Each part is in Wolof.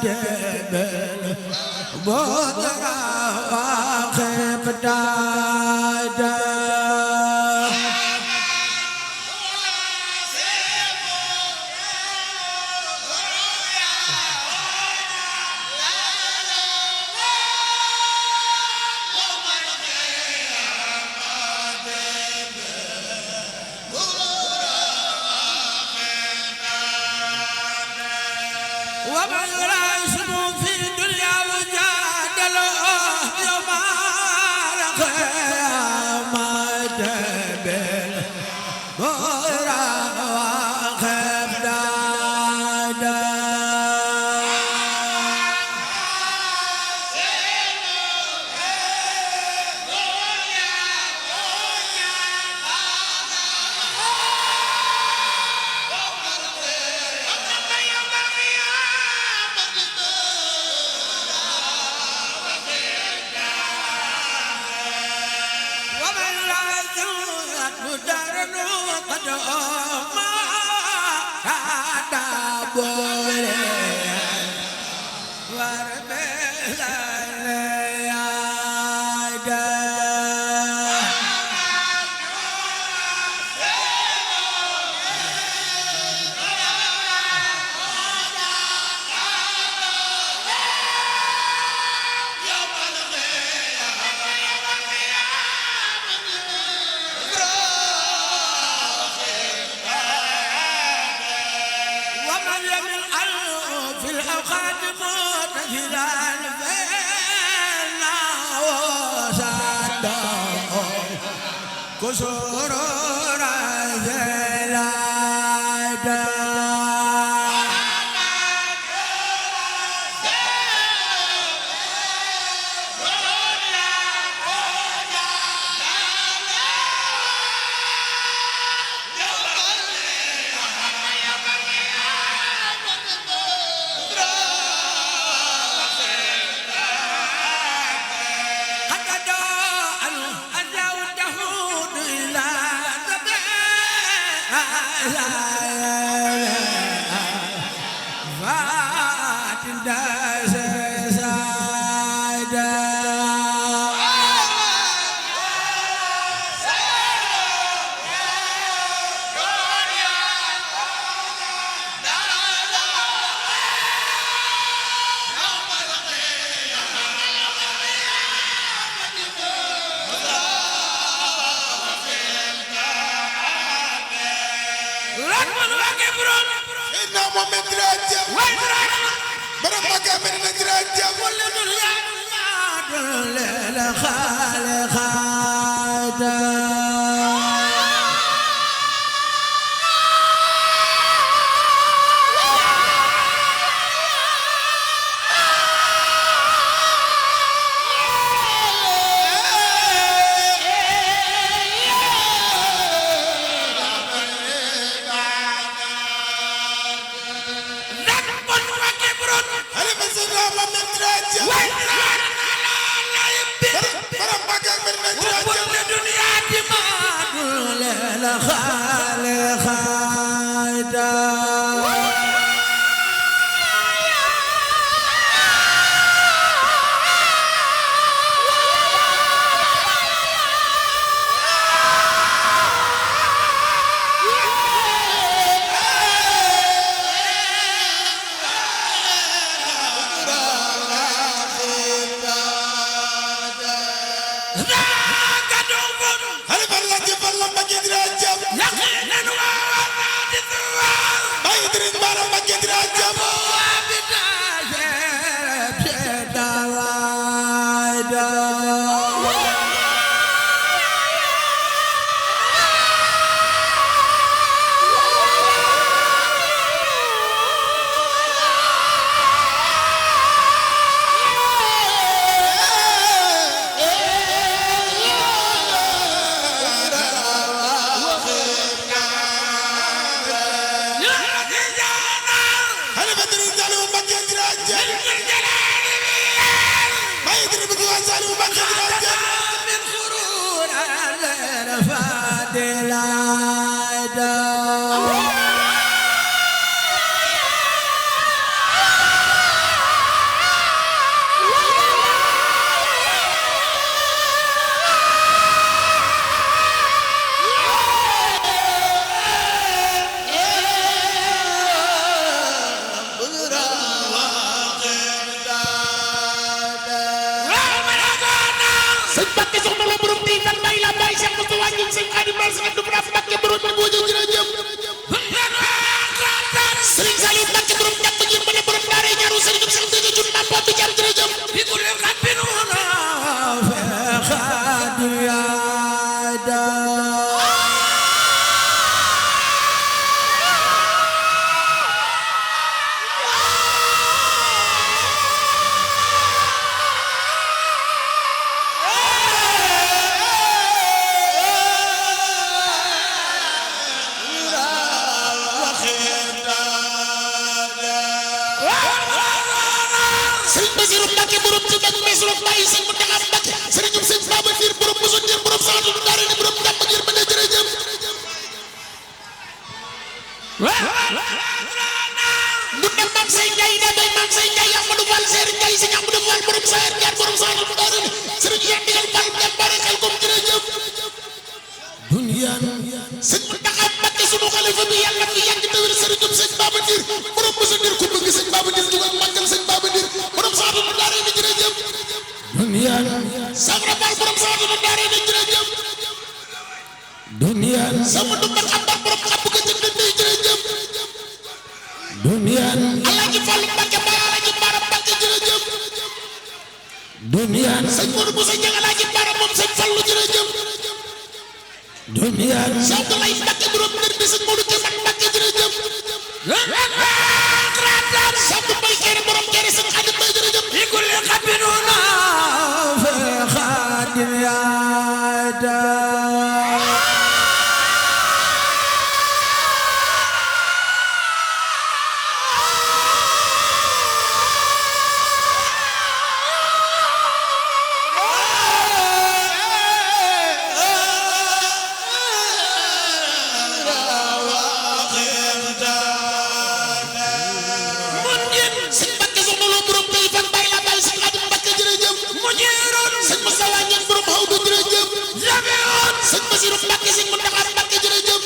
دبل بودرا واخف دادا ومن راسم في الدنيا وجادله يوم القيامة دبل بورا واخف دادا كسور رزلادا Mbacke borom ci dag mes rok bàyyi sëñ Mountakha Mbacke sëriñum sëñ Baba Ndir borom bu so Ndir borom saatu daara ni borom jàmm ngir ma ne jërëjëf mu dem Mam Sey Ndiaye da doy Mam Sey Ndiaye Amadou Fall Seer Ndiaye sëñ Amadou Fall borom saer Ndiaye borom saatu daara ni sëriñ Cheikh Ndigal Fall dem bare xel kom jërëjëf dunyan sëñ Mountakha Mbacke sunu xalifa bi yàlla fi yàgg te wér sëriñum sëñ Baba Ndir borom bu so Ndir ku bëgg sëñ Baba Ndir jugal màggal sëñ Baba Ndir borom saatu daara ni jërëjëf dunyan Sabra Fall borom saatu daara ni jërëjëf dunyan sama dumba xambar borom xam ko ci dënd jërëjëf dunyan Alaaji Fall Mbacke Baye Alaaji Bara Mbacke jërëjëf dunyan sëñ Modou Boussa Dieng Alaaji Bara moom sëñ Fallu jërëjëf dunyan Cheikh Abdoulaye Mbacke borom ndër bi sëñ Modou Keman Mbacke jërëjëf Samb Mbay Kéré borom Kéré sëñ Xadim Mbay jërëjëf li kulli xabinuna fi xadim yaada sëñ Mbacke soxna loo borom tey fan Baye la Baye sëñ Xadim Mbacke jërëjëf sëñ Moussa Wañan borom xawdu jërëjëf sëñ Basiru Mbacke sëñ Mountakha Mbacke jërëjëf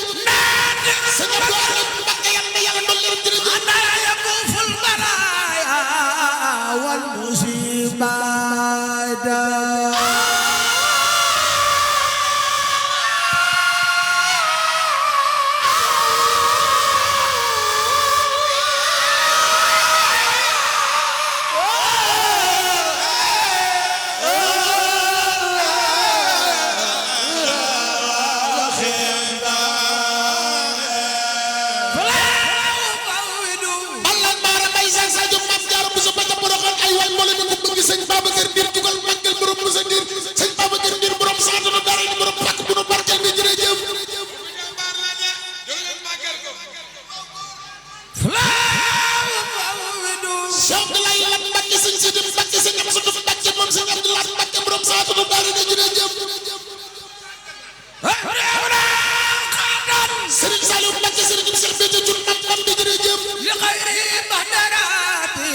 sëñ Abdou Alim Mbacke yàlla na yàlla doon leen jërëjëf yakuful balaya wal musibada Ballan Baara Mbaye Sall Sadio Mame Diarra Bousso Badiane Borokhane ay waay mbooloo mi ko bëgg sëñ Babacar Ndir jugal màggal borom Bousso Ndir sëñ Babacar Ndir borom saatu nu dara ni borom pàkk bu nu barkeel bi jërëjëf Cheikh Abdoulaye Lat Mbacke sëñ Sidi Mbacke sëñ Amsatu Mbacke moom sëñ Abdoulaye Mbacke borom saatu nu dara ni jërëjëf sëriñ Saliou Mbacke sëriñ Cheikh Béthio Thioune mam mam bi jërëjëf li xayri badarati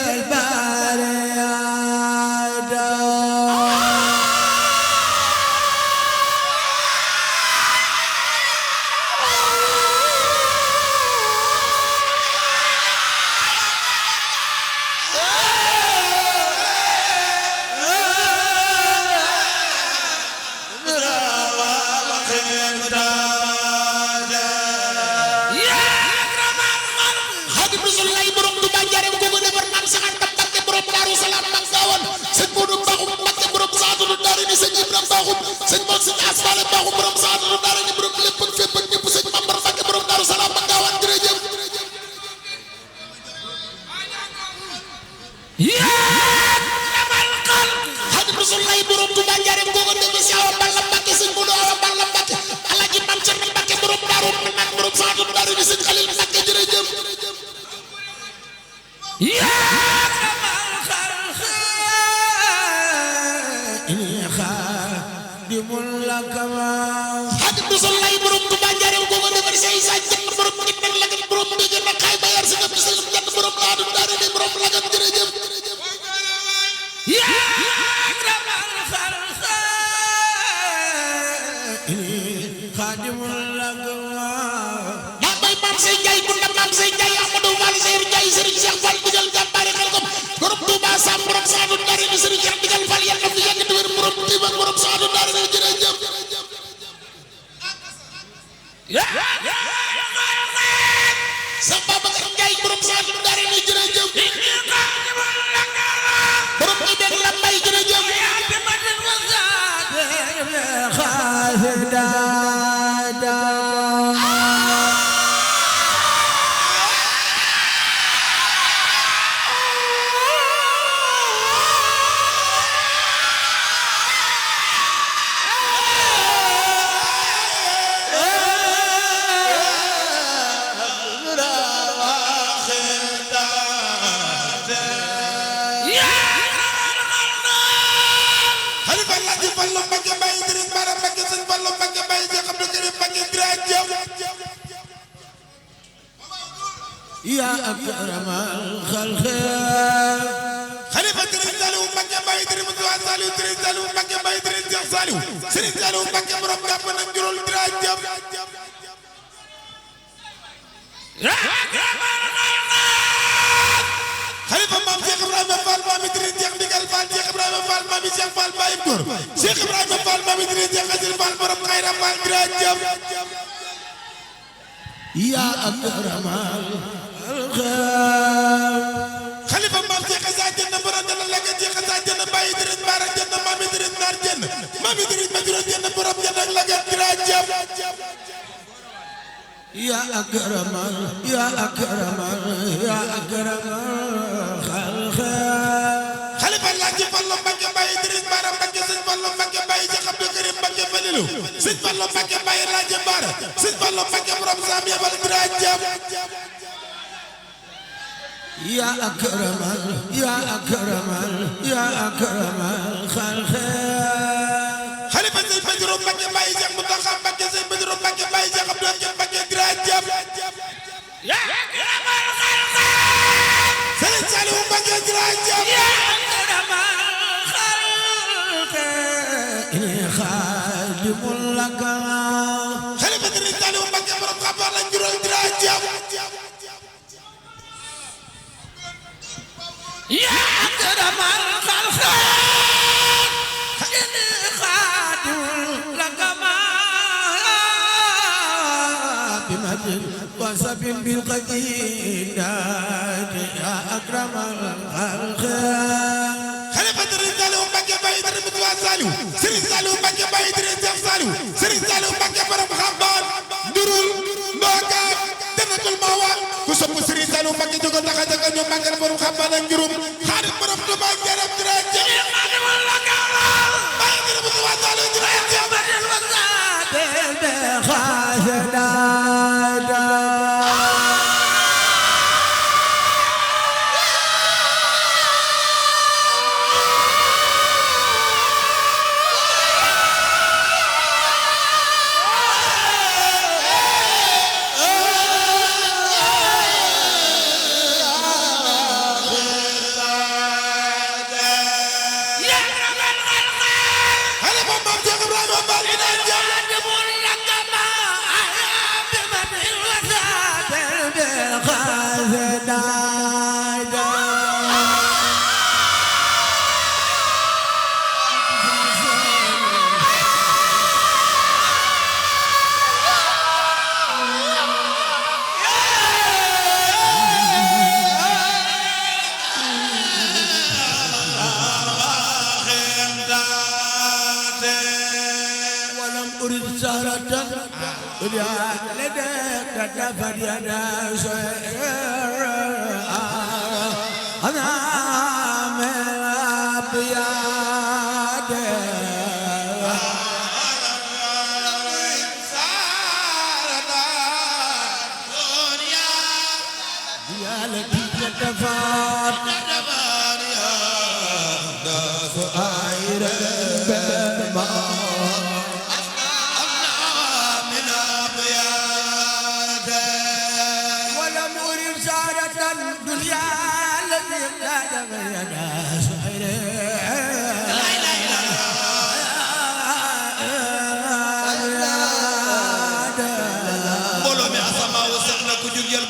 albariyada Xadim Rasulullaay borom Touba Njaareem ko defar maam Cheikh Anta Mbacke borom Daaru Salaam mam Gaawaan sëñ Modou Bakhoum Mbacke borom saatu nu dara ni sëñ Ibrahima Bakhoum sëñ Mor sëñ Asfale Bakhoum borom saatu nu dara ni borom lépp ak fépp ak ñëpp sëñ Mambar Mbacke borom Daaru Salaam mam Gaawaan jërëjëf Xadim Rasulullaay borom Touba Njaareem ko defar si Awa Balla Mbacke sëñ Modou Awa Balla Mbacke Alaaji Mam Cerno Mbacke borom Daaru Manaan borom saatu nu dara ni sëñ Xalil Mbacke jërëjëf Xadim Rasulullaay borom Touba Njaareem ko defar si Isa Jënd borom nit nag lagat borom mbége na xaay ba yar si nga bisalam jënd borom laadu daara ni borom lagat jërëjëf maa bay Maam Sey Ndiaye bu ndam Maam Sey Ndiaye Amadou Fall Seer Ndiaye Serigne Cheikh Fall digal jàmbaare xel kom borom Touba Sam borom saadu daara ni Serigne Cheikh digal Fall yàlla fi yàgg te wér borom Touba borom saadu daara ni jërëjëf sa Babacar Ndiaye borom saadu daara ni jërëjëf borom ñi dégg la mbay jërëjëf Fallu Mbakke Baye Idriss Bara Mbakke sëñ Fallu Mbakke Baye Cheikh Abdou Karim Mbakke jërëjëf يا أكرم الخلق خليفة Serigne Saliou Mbacké Baye Idriss Moussa Saliou Serigne Saliou Mbacké Baye Idriss Cheikh Saliou Serigne Saliou Mbacké borom gàpp na juróol jërëjëf خليفة Mame Cheikh Ibrahima Fall Mame Idriss Cheikh Ndigal Fall Cheikh Ibrahima Fall Mame Cheikh Fall Baye Góor Cheikh Ibrahima Fall Mame Idriss Cheikh Asil Fall borom Khayra Fall jërëjëf يا أكرم الخلق خليفة Mame Cheikh Issa Diène borom Jalla Laka Cheikh Issa Diène Baye Idriss Bara Diène Mame Idriss Nar Diène Mame Idriss Maduro Diène borom Jalla Laka jërëjëf يا أكرم الخلق خليفة Laaji Fallu Mbacké Baye Idriss Bara Mbacké sëñ Fallu Mbacké Baye Cheikh Abdou Karim Mbacké Falilou sëñ Fallu Mbacké Baye Laaji Bara sëñ Fallu Mbacké borom Sam yabal jërëjëf يا أكرم الخلق خليفة sëñ Basiru Mbacké Baye Cheikh Mountakha Mbacké sëñ Basiru Mbacké Baye Cheikh Abdou Karim Mbacké jërëjëf يا أكرم الخلق Serigne Saliou Mbacké jërëjëf يا أكرم الخلق إني خادم لك خليفة Serigne Saliou Mbacké borom xabaar la juróom jërëjëf يا أكرم الخلق إني خادم لك ما بمثل وسب بالقديدات يا أكرم الخلق خليفة Serigne Saliou Mbacké Baye Idriss Moussa Saliou Serigne Saliou Mbacké Baye Idriss Cheikh Saliou Serigne Saliou Mbacké borom xabaar durul mbooka Jannatul Mawa ku sopp Serigne Saliou Mbacké jógo taxa jaga ñu màggal borom xabaar ak juróom xaadim borom Touba jaram jërëjëf Baye Idriss Moussa Saliou jërëjëf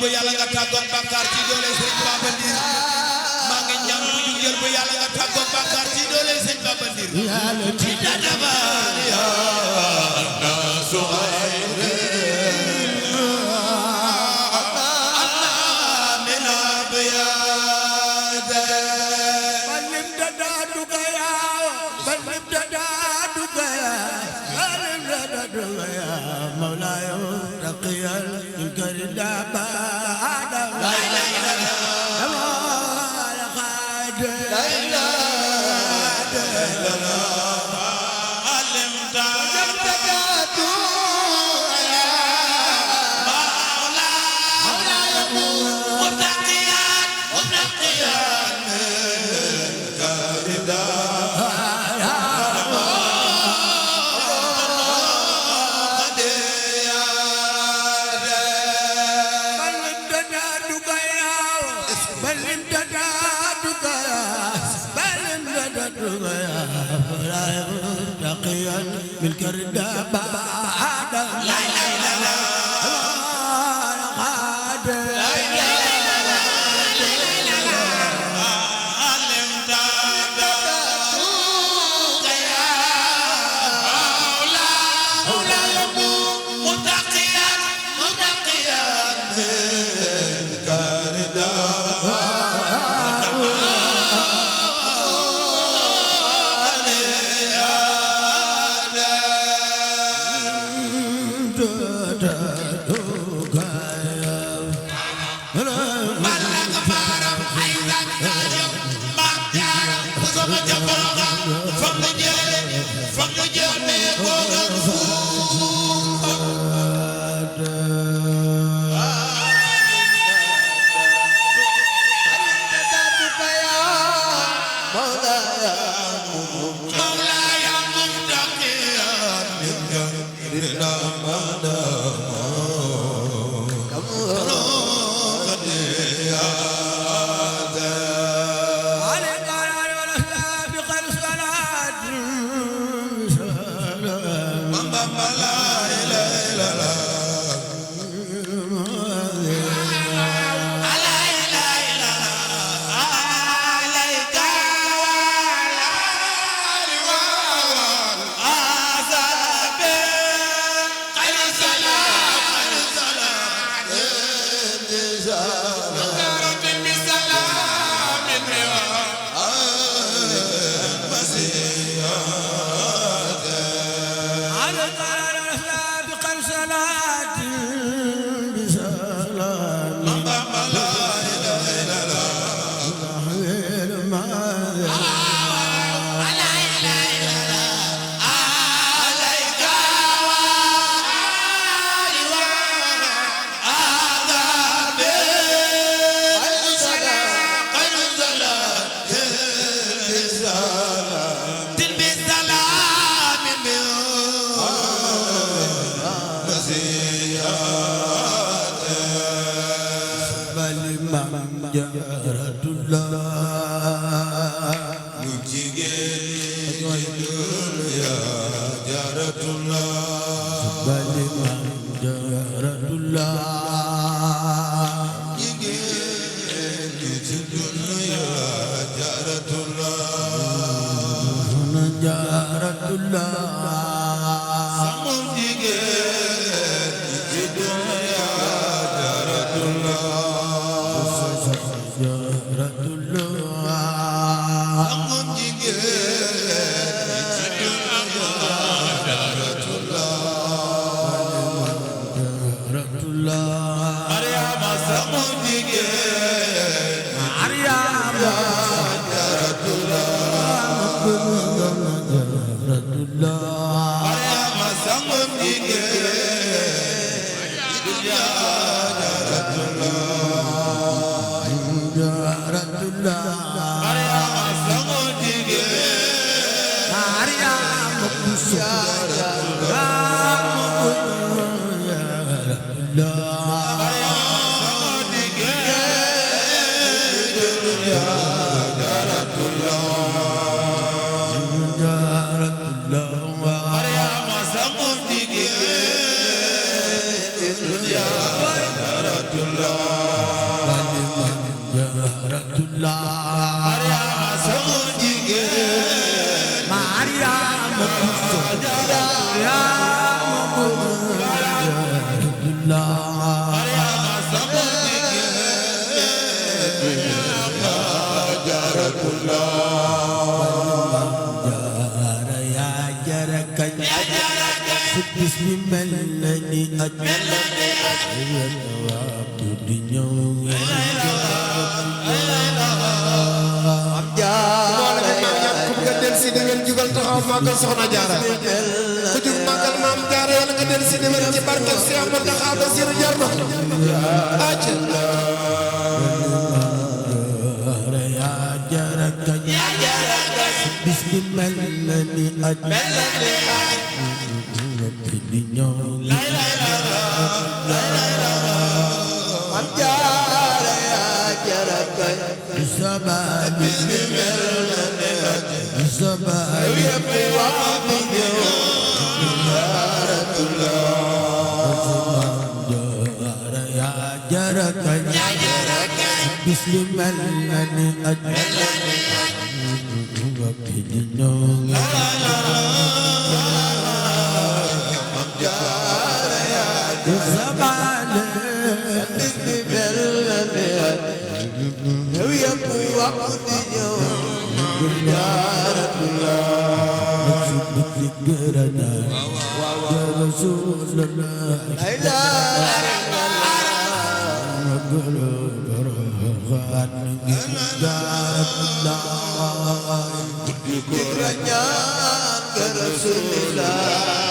bu yàlla nga tàggoog bàkkaar ci doole sëñ Baba Ndir maa ngi ñaan ku jugeel bu yàlla nga tàggoog bàkkaar ci doole sëñ Baba Ndir yàlla ci dadabar ya na suhayre Allah min abiyade balim dadaduka ya balim dadaduka ya balim dadaduka ya mawlaya taqiyal karidaba من كرد بعد لا لا لا لا magal soxna jaara ku jug magal maam jaara yàlla nga del si déwén ci barke Cheikh Mountakha Bassirou jar na acca bismillah ni aj di ñëw maam jaara ya jara kay sabab bismillah جركن بسم الله أجمل وبدنو زمان بسم الله ويبقى وقتنا جارة الله ذكرنا يا رسول الله لا إله إلا الله ذكرنا يا رسول الله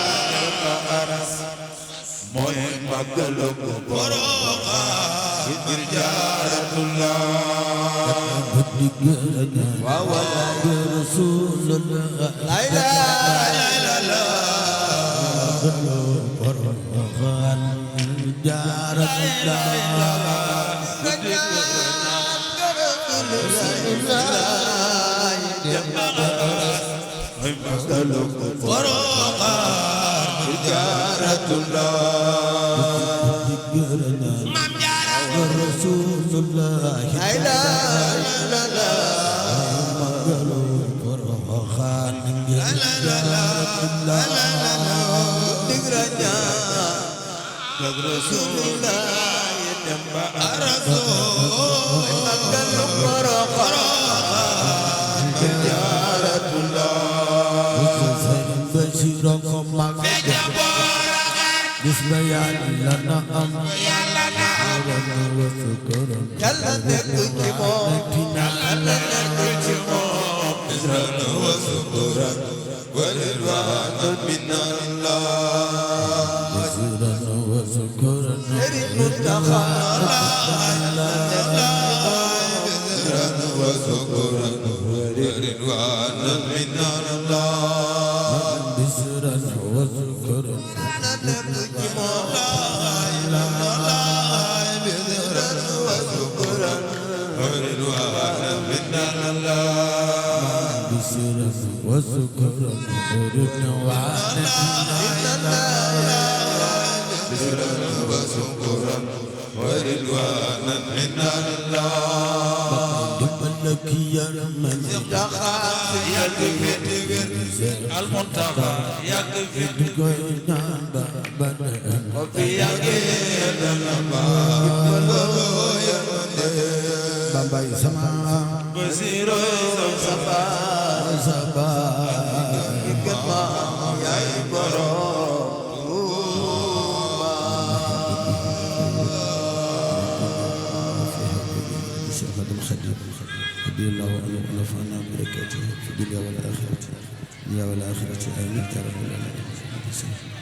mooy màggalu Porokhane ngir Jaaratullah waaw walaay ya Rasulullah la ilaha illallah Porokhane ngir Jaaratullah mooy màggalu Porokhane ngir Jaaratullah Maam Jaara Rasulullah la ilaha illallah Porokhane ngir Jaaratullah digranya Rasulullah dem ba Rasul màggalu Porokhane ngir Jaaratullah bisma yàlla na am yàlla na am yàlla nekk ci moom yàlla nekk ci moom bisran wa sukuran wa ridwanun min Allah bisran wa sukuran Sëriñ Muntaxa bisran wa sukuran wa ridwanun min Allah bisran wa sukuran وسكرا ورنا وعنا بسرا وسكرا ورضوانا من الله لك يا من تخاف يا كبير المنتقى يا كبير وفي يقين بابا سما بصير سبا سبا كما يا رضي الله عنه ونفعنا بركاته في الدنيا والآخرة آمين يا رب العالمين.